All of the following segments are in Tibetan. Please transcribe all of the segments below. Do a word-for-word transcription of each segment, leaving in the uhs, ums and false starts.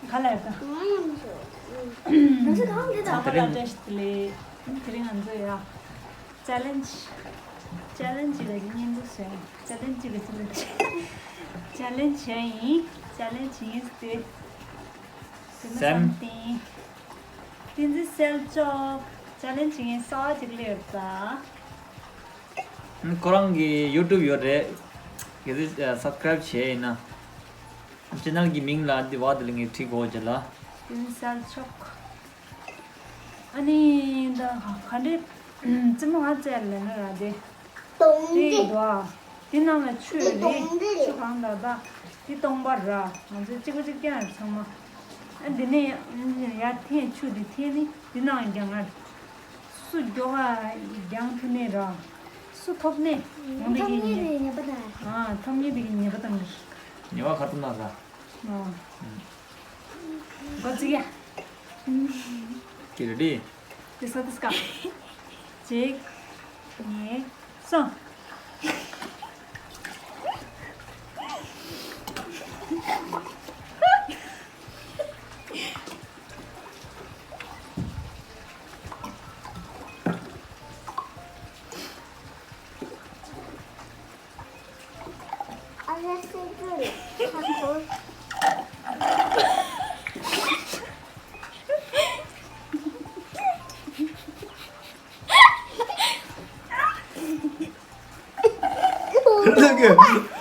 ག་ལ་ཡོད་ག་ཚང་མ་ལ་བཀྲ་ཤིས་བདེ་ལེགས། དེ་རིང་ང་ཚོ་ཡ། ཅ་ལེན་ཇི། ཅ་ལེན་ཇི་ལ་ཉན་འདུག་ཟེར། ཅ་ལེན་ཇི་ལ་ཅི་ལ་ཅི། ཅ་ལེན་ཇི་ཡིན། ཅ་ལེན་ཇི་ཡིན་ཏེ། དེ་ནི་སེམས་བཟང་སྟེ། བསྟན་འཛིན་གསལ་མཆོག་ཅ་ལེན་ཇི་ངས་གསར་པ་ཅིག་སླེབས་ད། ཁོ་རང་གི་ཡུ་ཊུབ་ཡོད་རེད། གལ་སྲིད་སབ་སི་ཀ་རེབ་བྱས་ཡིན་ན། ཅེ་ནལ་གྱི་མིང་ལ་འདི་བ་དེ་ལ་ངས་བྲིས་གོ་ཅེ་ལ། བསྟན་འཛིན་གསལ་མཆོག་ཨ་ནི་ད་ག་འདྲས་རྩེད་མོ་ང་རྩེད་ལེ་ན་ར་དེ། དེ་ཡི་དོ་ཨ། དེ་ནང་ལ་ཆུ་ཡོད་རེད། ཆུ་གང་ལ་ད། དེ་སྟོང་པ་ར། ང་ཚོ་གཅིག་པ་གཅིག་རྐྱང་ཡོད་ཚང་མ། ཨ་འདི་ནས་ཡར་འཐེན་ཆུ་དེ་འཐེན་ནི་དེ་ནང་རྒྱང་ང་། སུ་མགྱོགས་ཨ་རྒྱང་ཐུབ་ནས་ར། སུ་ཐོབ་ནས་ངོ་མི་ཐོབ་ངེས་ཉེ་པ་དང་། ཨ་ཐོབ་ངེས་དེ་གི་ཉེ་པ་དང་། ཉེ་བ་ཁ་ཐུབ་ན་ར། ཨ། འགོ་ཚུགས་ཡ། ཀི་རེ་ཌི། དེ་ས་དེ་སྐ་གཅིག་གཉིས། གསུམ། ཨ་ལ་སེ་ཀུ་ལ་ཧ་ཁོ།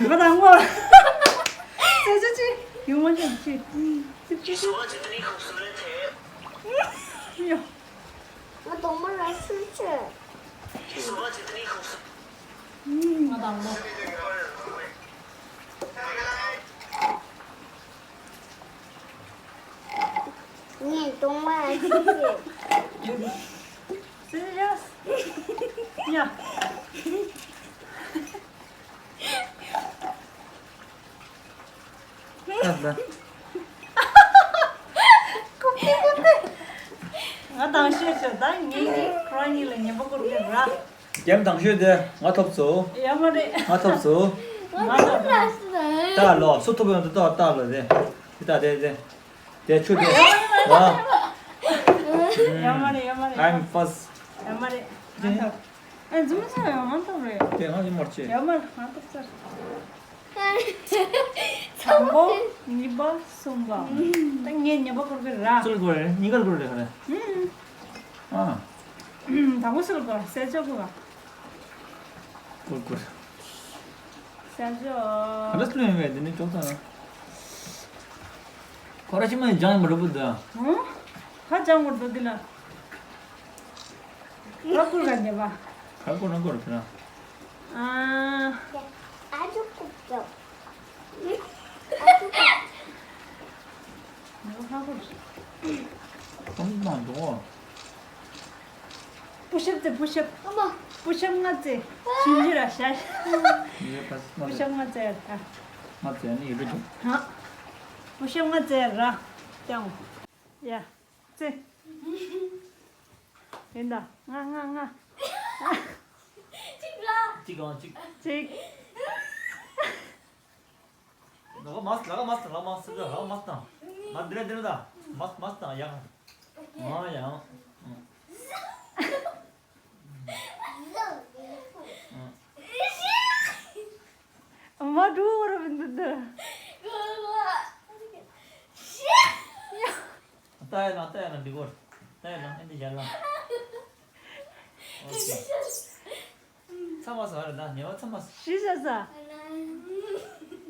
ང་དང་པོ། ས་ཆ་ཆེ། ཡོང་མ་ཐུབ་ཆེ། ཙིག་ཙིག་ཙིག་ཡོ། ང་གདོང་པ་ལ་སུ་ཆེ། ང་དང་པོ། ངས་གདོང་པ་ལ་སུ་ཆེ། སུ་ཆེ། ཡ། ཨ་ལ། ང་དང་ཤོས་ཤོས་ད་ངེད་ཀྱིས་ཁོ་རང་གཉིས་ལ་ཉན་པ་བསྐུར་གི་ར། གེམ་དང་ཤོས་དེ་ང་ཐོབ་སོ། ཡ་མ་རེད། ང་ཐོབ་སོ། ང་ཐོབ་ར། ད་ལོ་སུ་ཐོབ་ཡོང་དུ་ཏོ་ད་ལོ་དེ། དེ་ད་དེ་དེ། དེ་ཆུ་དེ། ཡ་མ་རེད། ཡ་མ་རེད། ཡ་མ་རེད། I'm first. ཡ་མ་རེད། ང་ཐོབ། ཨ་འཛུམ་ས་ཡ་མ་ཐོབ་རེད། དེ་ང་ཡིན་མར་ཆེ། ཡ་མ་རེད། ང་ཐོབ་ས། དང་པོ། གཉིས་པ། གསུམ་པ། ད་ངས་ཉན་པ་བསྐུར་གི་ར། སུ་ལ་བསྐུར་རེད། གཉིས་ཀ་ལ་བསྐུར་རེད་ག་རེ། ཨ། དང་པོ་སུ་ལ་བསྐུར། གསལ་མཆོག་བསྐུར་བ། བསྐུར་བསྐུར། གསལ་མཆོག་ག་རེ་སུ་ལ་ཡིན་པས་དེ་ནི་ཅོག་ཙམ་ན། ཁོ་ར་ཕྱི་མ་ཡི་སྦྱང་ཡིན་པ་རུ་བུ་འདི། ཧུང་། ཧ་ཅང་བོར་འདུག་འདི་ལ། ཧ་ཀུར་ག་ཉེ་བ། ཧ་ཀུར་ན་ཀུར་ཕི་ན། ཨ། ཨ་ཅུ་ཀུ་ཅོ། ཨ་ཅུ་ཀུ། ཧ་ཀུར། ཁོང་མ་འགྲོ། པུ་ཤབ་ཙེ་པུ་ཤབ། ཨ་མ། པུ་ཤབ་ལྔ་ཙེ། ཞིན་ཇི་ར་ཤ། ཡེ་པ་སི་མ་པུ་ཤབ་ལྔ་ཙེ་ཡ་ད། ལྔ་ཙེ་ནི་ཡོད་རེད་འདུག་ཧ། པུ་ཤབ་ལྔ་ཙེ་ར། ཀྱང་། ཡ། ཙེ། ཡིན་ད། ལྔ་ལྔ་ལྔ། གཅིག་ལ། གཅིག་གང་གཅིག་གཅིག་ལག་མ་ལག་མ་ལག་མ་ལག་མ་ལག་མ་ལག་མ་ལ་འདི་རེད་འདི་རེད་ད། མ་མ་ལག་ཡ། ང་ཡང་། མ་འགྲོ་བར་མི་འདུག་ད། ལྟ་ཡ་ལ་ལྟ་ཡ་ལ་འདི་གོ། ལྟ་ཡ་ལ་ཨེ་འདི་ཡ་ལ། ཨོ་ཁེ། ཚ་མ་ཟ་རེད་ད་ཉེ་བ་ཚ་མ་ཟ། ཞི་ཞ་ས།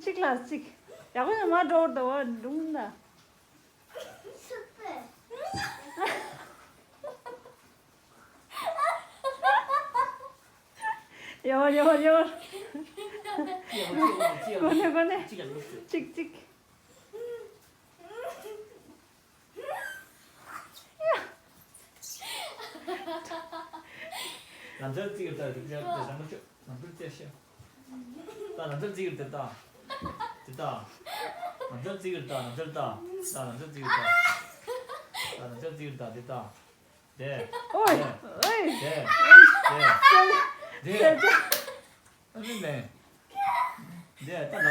གཅིག་ལ་གཅིག་ཡག་པོ་ཡང་མ་འགྲོ་བར་ད་བ་འདུག་ད། ཡོར་ཡོར་ཡོར། གོ་ནས་གོ་ནས། གཅིག་གཅིག་ལམ་སང་རྩིས་ཀྱི་ལྟ་རེད་དེ་ལྟ་རེད་དེ་ལྟ། ད་ལམ་སང་རྩིས་ཀྱི་ལྟ་ལྟ། དེ་ལྟ། ལམ་སང་རྩིས་ཀྱི་ལྟ་ལམ་སང་ལྟ། ད་ལམ་སང་རྩིས་ཀྱི་ལྟ། ད་ལམ་སང་རྩིས་ཀྱི་ལྟ་དེ་ལྟ། དེ། ཨོའི། དེ། ཨོའི། དེ། དེ། དེ། ཨ་ནི་ལན། འདི་ལྟ་ལ།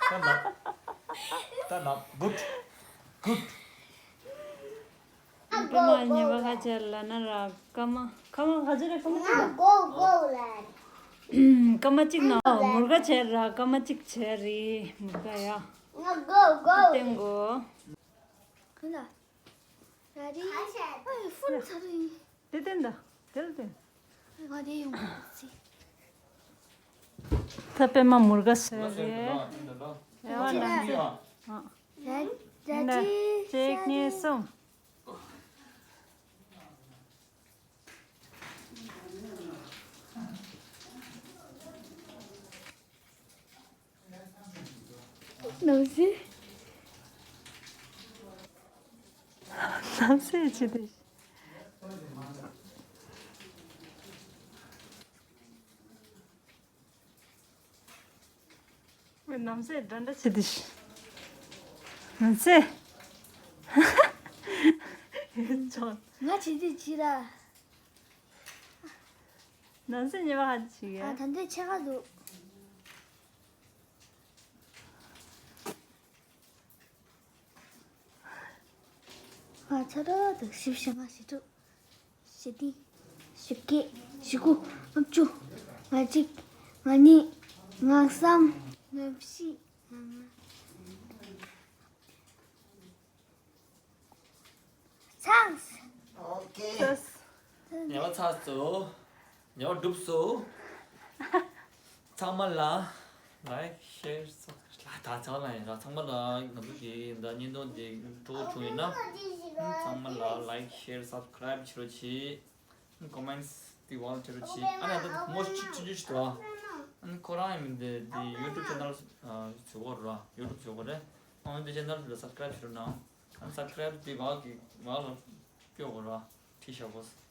Stand up. Stand up. Good. Good. པད་མ་ཉེས་པ་ཁ་ཆེ་ལ་ན་ར་ཀ་མ་ཀ་མ་ག་ཚོད་རེད། ཀ་མ་གཅིག་ལ་ཀ་མ་གཅིག་ན་མུར་ག་བྱས་ར་ཀ་མ་གཅིག་བྱས་རེད། མུར་ག་ཡ་བསྟན་གོ། ག་ལ། ར་རི། ཨ་ཡི་ཕུན་ཚ་རི། དེ་བསྟན་ད། དེ་ལ་བསྟན། ང་དེ་ཡོང་སི། ད་པད་མ་མུར་ག་བཟོས་རེད། རེ་བ་ལ། ར་རི། གཅིག་གཉིས་གསུམ། ནམ་སེ། ནམ་སེ་ཆེ་དེ། ནམ་སེ་འདྲ་འདྲ་ཆེ་དེ། ནམ་སེ། ཡོད་ཅོག་ང་ཆེ་དེ་ཆེ་ར། ནང་སེམས་ཉེས་པ་ཧ་ཅིག་ཨ་ཡ། ད་འདོད་ཆེ་ག་འདུག་ང་ཚ་ར་དང་བཞི་བཅུ་ཞེ་ལྔ། བཞི་དྲུག་བཞི་བདུན། བཞི་བརྒྱད། བཞི་དགུ། ལྔ་བཅུ། ང་གཅིག་ང་གཉིས། ང་གསུམ། ང་བཞི། ང་ལྔ། ཚང་། ཨོ་ཀེ། ཚང་། ཉེ་བ་ཚར་སོང་། ཉེ་བ་གྲུབ་སོང་། ཚང་མ་ལ་ལའིཀ་ཤེར་སབ་སི་ཀ་རའིབ། ད་ཚང་མ་ལ་ཡིན་ར། ཚང་མ་ལ་ང་ཚོ་གི་འདི་བརྙན་ཐུང་འདི་སྤྲོ་བོ་བྱུང་ཡོད་ན། ཚང་མ་ལ་ལའིཀ་ཤེར་སབ་སི་ཀ་རའིབ་བྱེད་རོགས་གྱིས། ཀོ་མེན་ཊི་དེ་བལ་བྱེད་རོགས་གྱིས། ཨ་ནི་ད་མོ་ཆུ་ཆུ་ཆུ་ཆུ་དོ། ཨ་ནི་ཁོ་རང་ཡིན་འདི་འདི་ཡུ་ཊུབ་ཅེ་ནལ་བཟོ་གོ་ར། ཡུ་ཊུབ་བཟོ་གོ་རེད། ཨ་ནི་འདི་ཅེ་ནལ་ལ་སབ་སི་ཀ་རའིབ་བྱེད་རོགས་གནང་། ཨ་ནི་སབ་སི་ཀ་རའིབ་དེ་བལ་གི་བལ་ལ་སྤྲོད་གོ་ར། ཁྲིད་བྱ་གོ།